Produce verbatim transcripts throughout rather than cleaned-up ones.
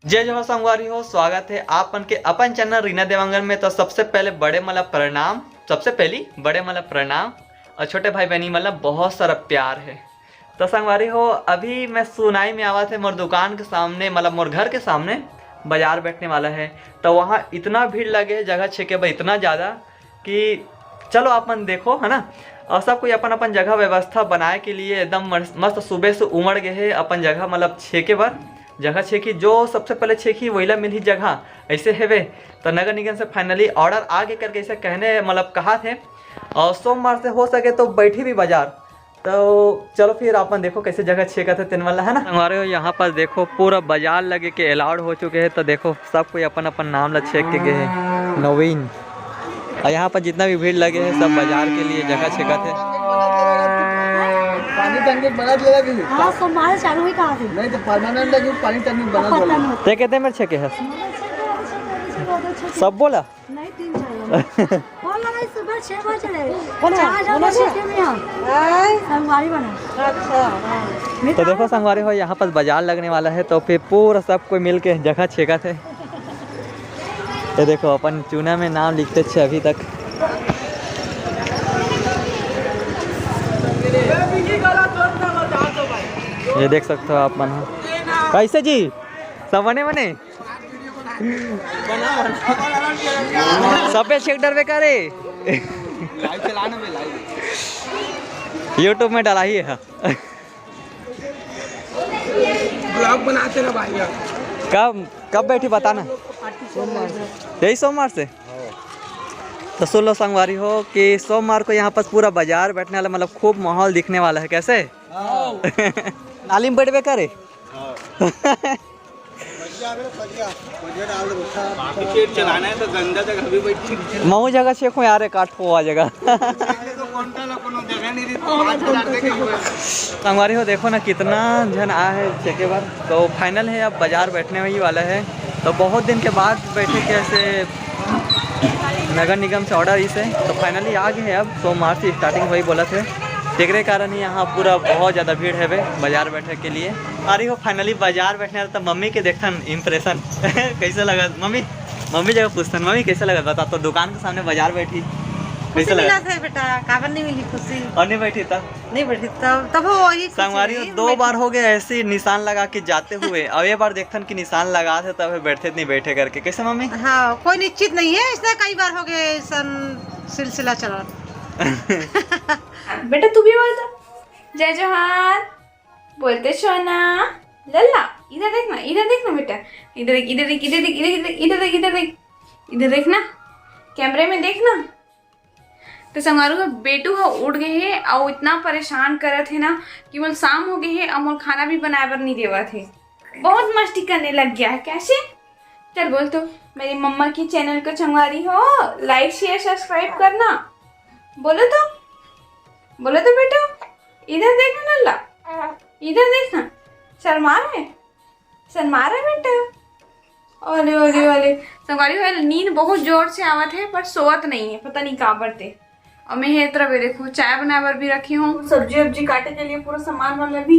जय जोहार संगवारी हो, स्वागत है आप मन के अपन चैनल रीना देवांगन में। तो सबसे पहले बड़े मन ला प्रणाम, सबसे पहली बड़े मन ला प्रणाम और छोटे भाई बहनी मन ला बहुत सारा प्यार है। तो संगवारी हो, अभी मैं सुनाई में आवत है, मोर दुकान के सामने, मतलब मोर घर के सामने बाजार बैठने वाला है, तो वहाँ इतना भीड़ लगे है जगह छेके बर, इतना ज़्यादा कि चलो आप मन देखो, है ना। और सब कोई अपन अपन जगह व्यवस्था बनाए के लिए एकदम मस-, मस्त सुबह से उमड़ गए है अपन जगह, मतलब छेके बर। जगह छेकी जो सबसे पहले छेकी वही ला मिलही जगह, ऐसे हेवे। तो नगर निगम से finally order आ गे करके ऐसे कहने, मतलब कहा थे। और सोमवार से हो सके तो बैठी भी बाजार, तो चलो फिर आप मन देखो कैसे जगह छेकत है तेन वाला, है ना। हमारे यहाँ पास देखो पूरा बाजार लगे के allowed हो चुके हैं, तो देखो सब कोई अपन अपन नाम ला छेक के गए है। नवीन, और यहाँ पर जितना भी भीड़ लगे है सब बाजार के लिए जगह छेकत है। पानी टंकी बना दिया कि हाँ, सोमवार चालू ही कहा थे। नहीं तो परमानेंट लगी, पानी टंकी बना पता दो। नहीं। ते कहते मेरे छेके है। सब बोला। नहीं, तीन चार लोग। फोन लगाई सुबह छह बजे ले। बोलो, चार हजार बोलो बजे ना। के में हम। आय। संगवारी बना। अच्छा, हाँ। तो देखो संगवारी हो, यहाँ पास बाजार लगने वाला है, तो फिर पूरा सब कोई मिल के जगह छेकत है। ये देखो अपन चूना में नाम लिखते छे अभी तक। ये देख सकते हो आप मन ह। कैसे जी, सब बने बने? सबे छेक डरबे का रे। YouTube में डाला ही है। ब्लॉग बनाते ना भाई। कब, कब बैठी बताना? यही सोमवार से। तो सुन लो संगवारी हो कि सोमवार को यहाँ पास पूरा बाजार बैठने वाला, मतलब खूब माहौल दिखने वाला है। कैसे? नाली में बैठबे करे। बाकी पेट चलाना है तो गंदा जगह भी बैठ के महू जगह छेकूं यार, एक आठ ठो आ जगह। तो कौन सा ला कोनो जगह नहीं रही, तो पाँच हजार देखे हुए। संगवारी हो, देखो ना कितना झन आए है छेके बर। तो final है, अब बाजार बैठने ही वाला है। तो बहुत दिन के बाद बैठे के ऐसे नगर निगम से order इसे, तो finally आ गए हैं। अब सोमवार से starting होही बोलत है, तेकरे कारण ही यहाँ पूरा बहुत ज़्यादा भीड़ है बे बाजार बैठे के लिए। अरे हो, finally बाजार बैठने वाला, तो मम्मी के देखथन impression। कैसे लगा मम्मी? मम्मी जगह पूछथन, मम्मी कैसे लगा बता, तो दुकान के सामने बाजार बैठी, कैसे खुशी लगा? मिलत है बेटा, काबर नहीं मिली खुशी? और नहीं बैठी था? नहीं बैठी तब, तब वही खुशी संगवारी हो, नहीं दो बैठी। बार हो गए ऐसे निशान लगा के जाते हुए, अब ये बार देखथन कि निशान लगा थे तब बैठते नहीं बैठे करके। कैसे मम्मी? हाँ, कोई निश्चित नहीं है, इसने कई बार हो गए ऐसा सिलसिला चला। बेटा तू भी बोल दो, जय जोहार। बोलते सोना, लल्ला, इधर देखना, इधर देखना बेटा, इधर देख, इधर देख, इधर देख, इधर देख, इधर देख, इधर देख, इधर देखना, कैमरे में देखना। तो संगवारी हो, बेटू ह उठ गए हे अउ इतना परेशान करत हे ना कि मोल शाम हो गए हे अउ मोल खाना भी बनाए बर नहीं देवत हे। बहुत मस्ती करने लग गया है। कैसे? चल बोल तो, मेरी मम्मा की चैनल को संगवारी हो, like, share, subscribe करना। बोलो तो, बोलो तो बेटा, इधर देखना लल्ला, इधर देखना, शर्मा रहा है, शर्मा रहा है बेटा। ओले, ओले, ओले। संगवारी हो, नींद बहुत जोर से आवत है, पर सोवत नहीं है, पता नहीं काबर ते। और मैं ये तरफ ये देखो, चाय बनाए बर भी रखी हूँ, सब्जी वब्जी काटे के लिए पूरा सामान वाला भी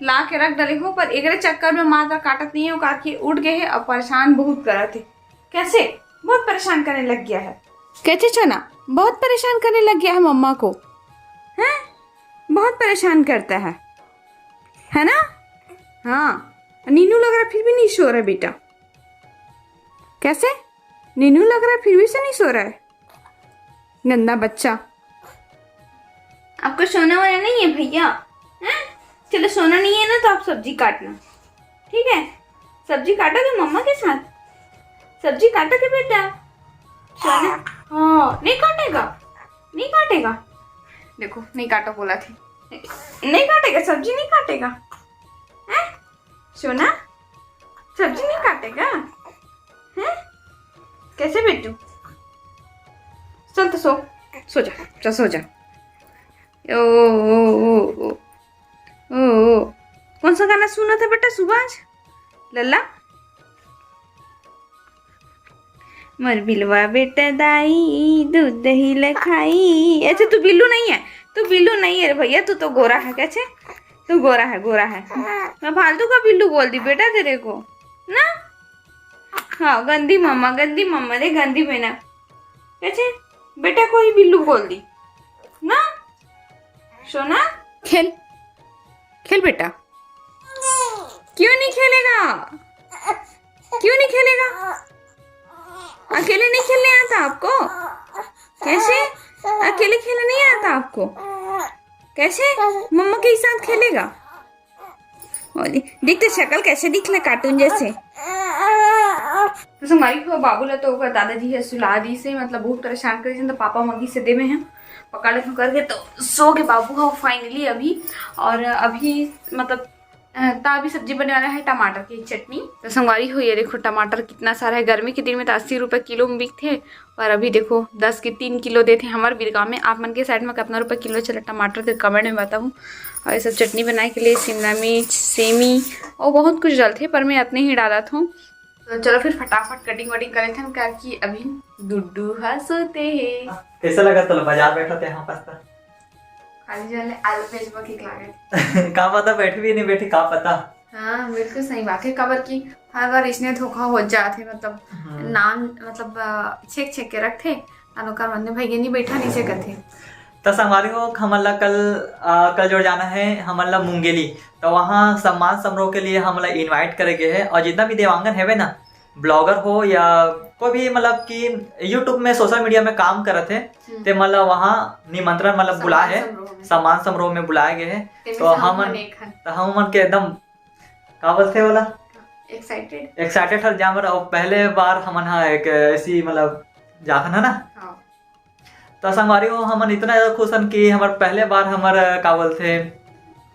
ला के रख डाली हूँ, पर एकरे चक्कर में मात्र काटत नहीं है, काट के उठ गए है और परेशान बहुत करत है। कैसे? बहुत परेशान करने लग गया है। कैसे सोना? बहुत परेशान करने लग गया है मम्मा को, हैं? बहुत परेशान करता है, है ना? हाँ, नीनू लग रहा फिर भी नहीं सो रहा बेटा। कैसे? नीनू लग रहा फिर भी से नहीं सो रहा है, गंदा बच्चा। आपको सोना वोना नहीं है भैया, हैं? चलो सोना नहीं है ना तो आप सब्जी काटना, ठीक है? सब्जी काटोगे मम्मा के साथ, सब्जी काटोगे बेटा? सोना, हाँ, नहीं काटेगा, नहीं काटेगा। देखो नहीं काटो बोला थी, नहीं काटेगा, सब्जी नहीं काटेगा, हैं? सोना, सब्जी नहीं काटेगा, हैं? कैसे बेटू? चल तो सो, सो जा, चल सो जा। ओ, ओ, ओ, ओ, ओ, ओ। कौन सा गाना सुना था बेटा सुबह आज? लल्ला? मोर बिलवा बेटा दाई, दूध दही ल खाई। अच्छा, तू बिल्लू नहीं है, तू बिल्लू नहीं है रे भैया, तू तो गोरा है। कैसे? तू गोरा है, गोरा है। मैं फालतू का बिल्लू बोल दी बेटा तेरे को ना। हाँ, गंदी मम्मा, गंदी मम्मा रे, गंदी बेना। कैसे? बेटा को ही बिल्लू बोल दी ना, सोना? खेल, खेल बेटा। क्यों नहीं खेलेगा? क्यों नहीं खेलेगा? अकेले नहीं खेलने आता आपको? कैसे? अकेले खेलने नहीं आता आपको? कैसे? मम्मा के साथ खेलेगा? और देख तो शक्ल कैसे दिख रहा, कार्टून जैसे। तो संगवारी हो, बाबू ला तो ओकर दादाजी हे सुला दिस हे, मतलब बहुत परेशान करे, तो पापा मगी से देवे हैं पकड़ ले करके, तो सो गे बाबू हो फाइनली अभी। और अभी मतलब अ, त अभी सब्जी बने वाला है टमाटर की चटनी। तो संगवारी हो, ये देखो टमाटर कितना सारा है, गर्मी के दिन में तो अस्सी रुपये किलो में बिकथे, पर अभी देखो दस के तीन किलो देथे हमर बिरगांव में। आप मन के साइड में कितना रुपये किलो चला टमाटर के, कमेंट में बताहू। और ये सब चटनी बनाए के लिए शिमला मिर्च, सेमी और बहुत कुछ डलथे, पर मैं इतने ही डालत हूँ। तो चलो फिर फटाफट कटिंग वटिंग कर लेते हैं, क्योंकि अभी डुड्डू हा सोते है। कैसा लगा तोला बाजार बैठा थे यहाँ पास था? खाली जाले आलू बेचबो के लागे। का पता बैठे भी नहीं बैठे, का पता। हाँ, बिल्कुल सही बात है, काबर कि हर बार इसने धोखा हो जात है, मतलब हम्म। नाम मतलब अ, छेक छेक के रखथे, और ओकर मन में भैया नहीं बैठा नीचे कथे। तो संगवारी हो, हमन ला कल अ, कल जोड़ जाना है हमन ला मुंगेली। तो वहाँ सम्मान समारोह के लिए हमन ला इनवाइट करे गए है, और जितना भी देवांगन हेवे ना, ब्लॉगर हो या कोई भी मतलब कि यूट्यूब में, सोशल मीडिया में काम करत है, हम्म। ते मतलब वहाँ निमंत्रण मतलब सम्मान बुलाए है, समारोह में। सम्मान समारोह में बुलाए गए है। तेमे तो से हमन हमन एक हन। तो हमन के एकदम का बोलथे ओला? एक्साइटेड। एक्साइटेड हर जामर, और पहले बार हमन हा एक ऐसी मतलब जाथन है ना। हाँ। तो संगवारी हो, हमन इतना ज्यादा खुश हन कि हमर पहले बार हमर का बोलथे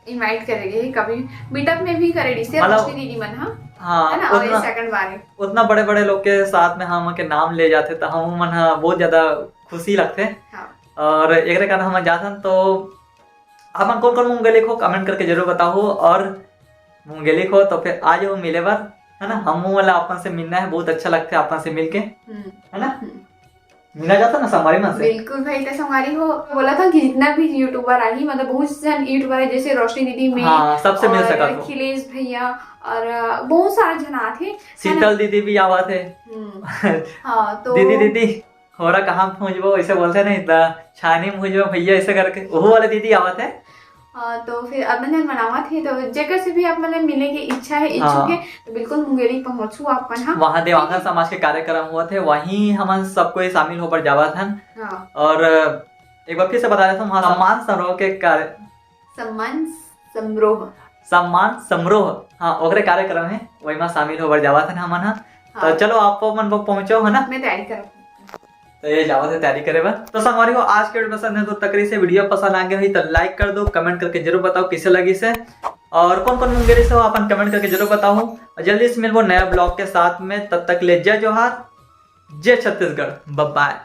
इनवाइट करे गए, कभी मीटअप में भी करे रहिसे मतलब रोशनी दीदी मन हा, हाँ, है ना, और ये उतना, सेकंड बार है। उतना बड़े बड़े लोग के साथ में हम के नाम ले जाथे तो हम मन हा बहुत ज्यादा खुशी लगथे। हाँ। और एक कारण हमन जाथन तो आप मन कौन कौन मुंगेली खो कमेंट करके जरूर बताओ, और मुंगेली खो तो फिर आ जाओ मिले बर, है ना। हम वाला अपन से मिलना है, बहुत अच्छा लगता है अपन से मिलके, हम्म। है ना। हम्म। मिला जाता ना संगवारी मन से। बिल्कुल भाई, तो संगवारी हो बोला था कि जितना भी यूट्यूबर आई, मतलब बहुत जन यूट्यूबर है, जैसे रोशनी दीदी में हाँ, सबसे मिल और सकत हो। अखिलेश भैया और अ, बहुत सारा जन आथे, है ना? शीतल दीदी भी आवत है। हम्म। हाँ, तो दीदी, दीदी, होरा कहाँ भूंजबो, ऐसे बोलते नहीं, त छानी भूंजबो भैया, ऐसे करके ओहू वाले दीदी आवत है। हाँ, तो फिर अपन जन मनावत है, तो जेकर से भी आप मन मिले के इच्छा है, इच्छुक हाँ। है, तो बिल्कुल मुंगेली पहुंचू आप मन, हाँ। वहाँ देवांगन समाज के कार्यक्रम हुआ थे, वहीं हमन सब कोई शामिल होकर जावत हन। हाँ। और एक बार फिर से बता देता हूँ, वहाँ सम्मान समारोह के कार्य सम्मान समारोह। सम्मान समारोह, हाँ, ओकरे कार्यक्रम है, वही में शामिल होकर जावत हन हमन, हाँ। तो हाँ। चलो आप मन वो पहुँचो, है ना। मैं तैयारी करत हूँ। तो ये जावत है तैयारी करे बर। तो संगवारी हो, आज के वीडियो पसंद है तो तकरी से वीडियो पसंद आ गया है तो लाइक कर दो, कमेंट करके जरूर बताओ कैसे लगी से, और कौन कौन मुंगेली से हो अपन कमेंट करके जरूर बताओ। और जल्दी से मिलबो नया ब्लॉग के साथ में, तब तक ले जय जोहार, जय छत्तीसगढ़, बाय बाय।